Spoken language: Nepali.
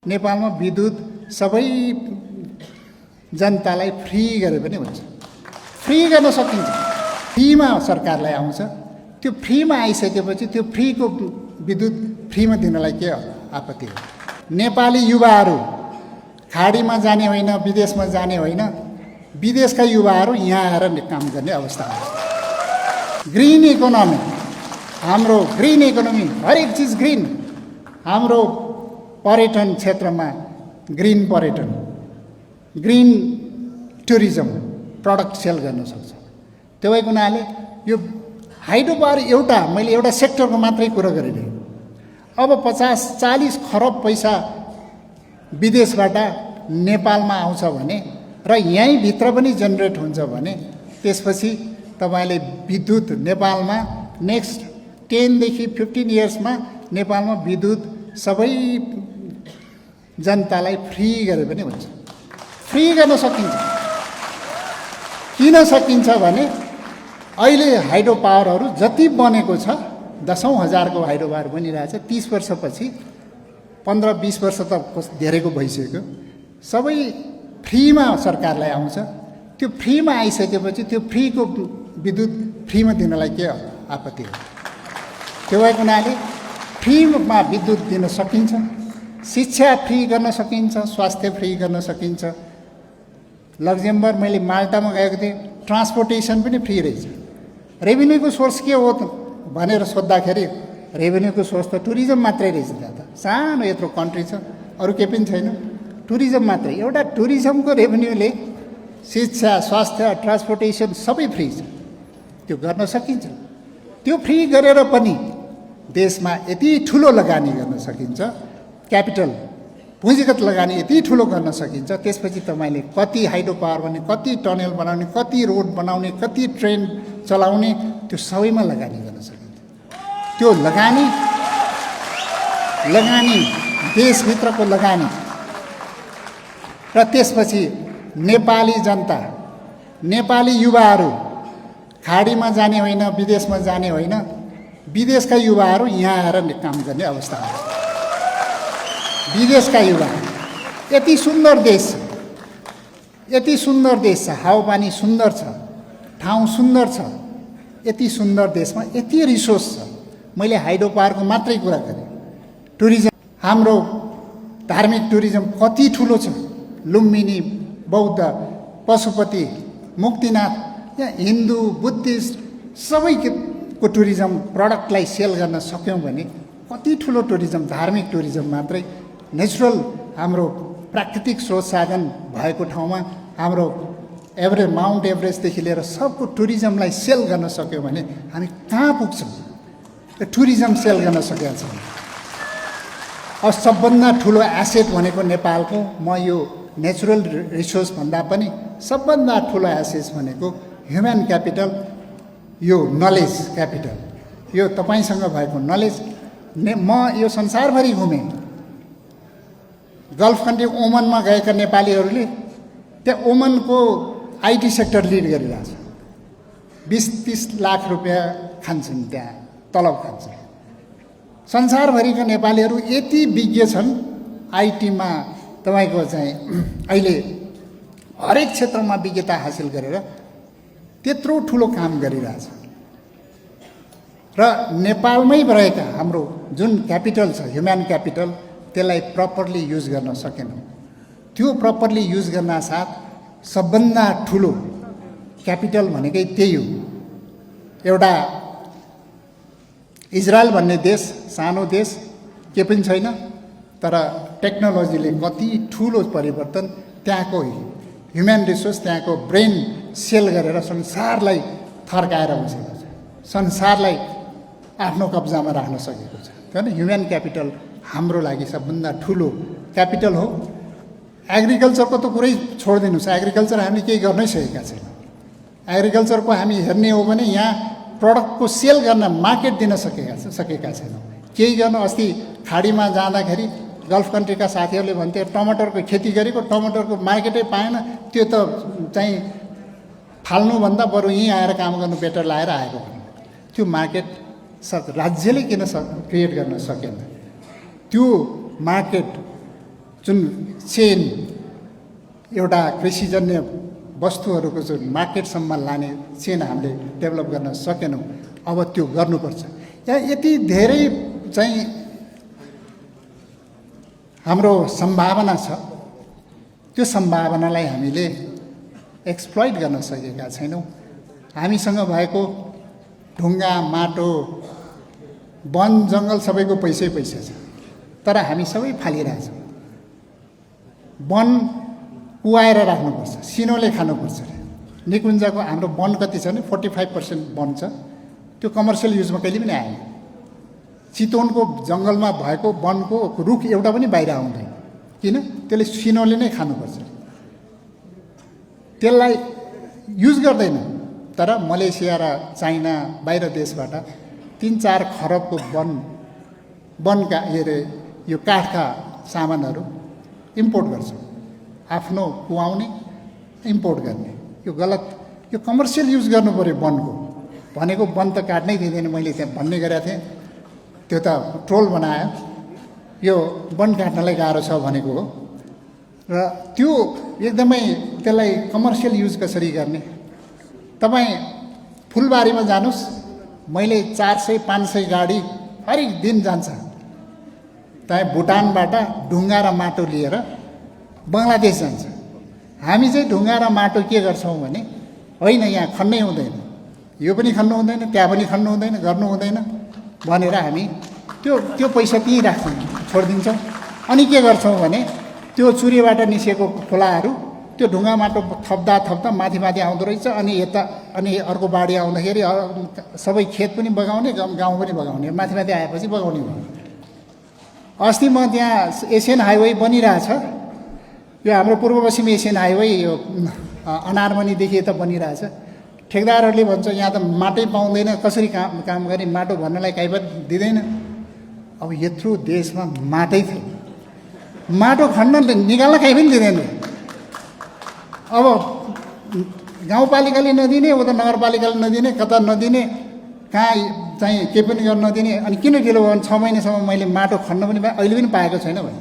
नेपालमा विद्युत सबै जनतालाई फ्री गरे पनि हुन्छ। फ्री गर्न सकिन्छ। फ्रीमा सरकारलाई आउँछ। त्यो फ्रीमा आइसकेपछि त्यो फ्रीको विद्युत फ्रीमा दिनलाई के आपत्ति हो? नेपाली युवाहरू खाडीमा जाने होइन, विदेशमा जाने होइन, विदेशका युवाहरू यहाँ आएर काम गर्ने अवस्था हो। ग्रीन इकोनोमी, हाम्रो ग्रीन इकोनोमी, हरेक चिज ग्रीन। हाम्रो पर्यटन क्षेत्रमा ग्रीन पर्यटन, ग्रीन टुरिज्म प्रडक्ट सेल गर्न सक्छ। त्यो भएको हुनाले यो हाइड्रो पावर मैले एउटा सेक्टरको मात्रै कुरा गरिरहेँ। अब 50-40 खरब पैसा विदेशबाट नेपालमा आउँछ भने र यहीँ भित्र पनि जेनेरेट हुन्छ भने त्यसपछि तपाईले विद्युत नेपालमा नेक्स्ट 10 देखि 15 इयर्समा नेपालमा विद्युत सबै जनतालाई फ्री गरे पनि हुन्छ। फ्री गर्न सकिन्छ। किन सकिन्छ भने अहिले हाइड्रो पावरहरू जति बनेको छ, दशौं हजारको हाइड्रो पावर बनिरहेछ। 30 वर्षपछि 15-20 वर्ष त धेरैको भइसक्यो। सबै फ्रीमा सरकारलाई आउँछ। त्यो फ्रीमा आइसकेपछि त्यो फ्रीको विद्युत फ्रीमा दिनलाई के आपत्ति हो? त्यो भएको हुनाले फ्रीमा विद्युत दिन सकिन्छ। शिक्षा फ्री गर्न सकिन्छ, स्वास्थ्य फ्री गर्न सकिन्छ। लक्जमबर्ग मैले माल्टामा गएको थिएँ, ट्रान्सपोर्टेसन पनि फ्री रहेछ। रेभिन्यूको सोर्स के हो भनेर सोद्धाखेरि रेभिन्यूको सोर्स त टुरिज्म मात्रै रहेछ। त्यहाँ त सानो यत्रो कन्ट्री छ, अरू केही पनि छैन, टुरिज्म मात्रै। एउटा टुरिज्मको रेभिन्यूले शिक्षा, स्वास्थ्य, ट्रान्सपोर्टेसन सबै फ्री छ। त्यो गर्न सकिन्छ। त्यो फ्री गरेर पनि देशमा यति ठुलो लगानी गर्न सकिन्छ, क्यापिटल पुँजीगत लगानी यति ठुलो गर्न सकिन्छ। त्यसपछि तपाईँले कति हाइड्रो पावर बनाउने, कति टनल बनाउने, कति रोड बनाउने, कति ट्रेन चलाउने, त्यो सबैमा लगानी गर्न सकिन्छ। त्यो लगानी देशभित्रको लगानी र त्यसपछि नेपाली जनता, नेपाली युवाहरू खाडीमा जाने होइन, विदेशमा जाने होइन, विदेशका युवाहरू यहाँ आएर काम गर्ने अवस्था हो। विदेशका युवा, यति सुन्दर देश छ, यति सुन्दर देश छ, हावापानी सुन्दर छ, ठाउँ सुन्दर छ। यति सुन्दर देशमा यति रिसोर्स छ। मैले हाइड्रो पावरको मात्रै कुरा गरेँ। टुरिज्म, हाम्रो धार्मिक टुरिज्म कति ठुलो छ। लुम्बिनी, बौद्ध, पशुपति, मुक्तिनाथ, यहाँ हिन्दू, बुद्धिस्ट सबैको टुरिज्म प्रडक्टलाई सेल गर्न सक्यौँ भने कति ठुलो टुरिज्म, धार्मिक टुरिज्म मात्रै। नेचुरल हाम्रो प्राकृतिक स्रोत साधन भएको ठाउँमा हाम्रो माउन्ट एभरेस्टदेखि लिएर सबको टुरिज्मलाई सेल गर्न सक्यौँ भने हामी कहाँ पुग्छौँ? टुरिज्म सेल गर्न सकेका छौँ। अब सबभन्दा ठुलो एसेट भनेको नेपालको, म यो नेचुरल रिसोर्स भन्दा पनि सबभन्दा ठुलो एसेट भनेको ह्युमन क्यापिटल, यो नलेज क्यापिटल, यो तपाईँसँग भएको नलेज। म यो संसारभरि घुमेँ। गल्फ कन्ट्री ओमनमा गएका नेपालीहरूले त्यहाँ ओमनको आइटी सेक्टर लिड गरिरहेछ। 20-30 लाख रुपियाँ खान्छन्, त्यहाँ तलब खान्छन्। संसारभरिका नेपालीहरू यति विज्ञ छन् आइटीमा, तपाईँको चाहिँ अहिले हरेक क्षेत्रमा विज्ञता हासिल गरेर त्यत्रो ठुलो काम गरिरहेछ। र नेपालमै रहेका हाम्रो जुन क्यापिटल छ, ह्युमन क्यापिटल, त्यसलाई प्रपरली युज गर्न सकेनौँ। त्यो प्रपरली युज गर्न साथ सबभन्दा ठुलो क्यापिटल भनेकै त्यही हो। एउटा इजरायल भन्ने देश, सानो देश, के पनि छैन, तर टेक्नोलोजीले कति ठुलो परिवर्तन, त्यहाँको ह्युमन रिसोर्स, त्यहाँको ब्रेन सेल गरेर संसारलाई थर्काएर बसेको छ, संसारलाई आफ्नो कब्जामा राख्न सकेको छ। किन ह्युमन क्यापिटल हाम्रो लागि सबभन्दा ठुलो क्यापिटल हो। एग्रिकल्चरको त कुरै छोडिदिनुहोस्, एग्रिकल्चर हामीले केही गर्नै सकेका छैनौँ। एग्रिकल्चरको हामी हेर्ने हो भने यहाँ प्रडक्टको सेल गर्न मार्केट दिन सकेका छैनौँ। केही गर्न, अस्ति खाडीमा जाँदाखेरि गल्फ कन्ट्रीका साथीहरूले भन्थे टमाटरको खेती गरेको, टमाटरको मार्केटै पाएन, त्यो त चाहिँ फाल्नुभन्दा बरु यहीँ आएर काम गर्नु बेटर लाएर आएको भन्नु। त्यो मार्केट राज्यले किन क्रिएट गर्न सकेन? त्यो मार्केट जुन चेन एउटा कृषिजन्य वस्तुहरूको जुन मार्केटसम्म लाने चेन हामीले डेभलप गर्न सकेनौँ। अब त्यो गर्नुपर्छ। यहाँ यति धेरै चाहिँ हाम्रो सम्भावना छ, त्यो सम्भावनालाई हामीले एक्सप्लोइट गर्न सकेका छैनौँ। हामीसँग भएको ढुङ्गा, माटो, वन जङ्गल सबैको पैसै पैसा छ, तर हामी सबै फालिरहेछौँ। वन कुवाएर राख्नुपर्छ, सिनोले खानुपर्छ। निकुञ्जको हाम्रो वन कति छ भने 45% वन छ, त्यो कमर्सियल युजमा कहिले पनि आएन। चितवनको जङ्गलमा भएको वनको रुख एउटा पनि बाहिर आउँदैन, किन? त्यसले सिनोले नै खानुपर्छ, त्यसलाई युज गर्दैन। तर मलेसिया र चाइना बाहिर देशबाट 3-4 खरबको वनका यो काठका सामानहरू इम्पोर्ट गर्छ, आफ्नो कुवाउने इम्पोर्ट गर्ने। यो गलत, यो कमर्सियल युज गर्नु पऱ्यो वनको। भनेको वन त काट्नै दिँदैन, मैले त्यहाँ भन्ने गरेको थिएँ, त्यो त ट्रोल बनायो, यो वन काट्नलाई गाह्रो छ भनेको हो। र त्यो एकदमै त्यसलाई कमर्सियल युज कसरी गर्ने? तपाईँ फुलबारीमा जानुहोस्, मैले 400-500 गाडी हरेक दिन जान्छ त्यहाँ भुटानबाट ढुङ्गा र माटो लिएर बङ्गलादेश जान्छ। हामी चाहिँ ढुङ्गा र माटो के गर्छौँ भने, होइन यहाँ खन्नै हुँदैन, यो पनि खन्नु हुँदैन, त्यहाँ पनि खन्नु हुँदैन, गर्नु हुँदैन भनेर हामी त्यो पैसा त्यहीँ राख्छौँ, छोडिदिन्छौँ। अनि के गर्छौँ भने त्यो चुरीबाट निस्केको खोलाहरू त्यो ढुङ्गा माटो थप्दा थप्दा माथि माथि आउँदो रहेछ। अनि अर्को बाढी आउँदाखेरि सबै खेत पनि बगाउने, गाउँ पनि बगाउने, माथि माथि आएपछि बगाउने भयो। अस्ति म त्यहाँ एसियन हाइवे बनिरहेछ, यो हाम्रो पूर्व पश्चिम एसियन हाइवे यो अनारमनीदेखि यता बनिरहेछ। ठेकदारहरूले भन्छ यहाँ त माटै पाउँदैन, कसरी काम गर्ने, माटो भन्नलाई काहीँ पनि दिँदैन। अब यत्रो देशमा माटै थियो, माटो खन्न निकाल्न काहीँ पनि दिँदैन। अब गाउँपालिकाले नदिने, उता नगरपालिकाले नदिने, कता नदिने, कहाँ चाहिँ केही पनि गर्न नदिने। अनि किन ढिलो भयो भने 6 महिनासम्म मैले माटो खन्न पनि अहिले पनि पाएको छैन भने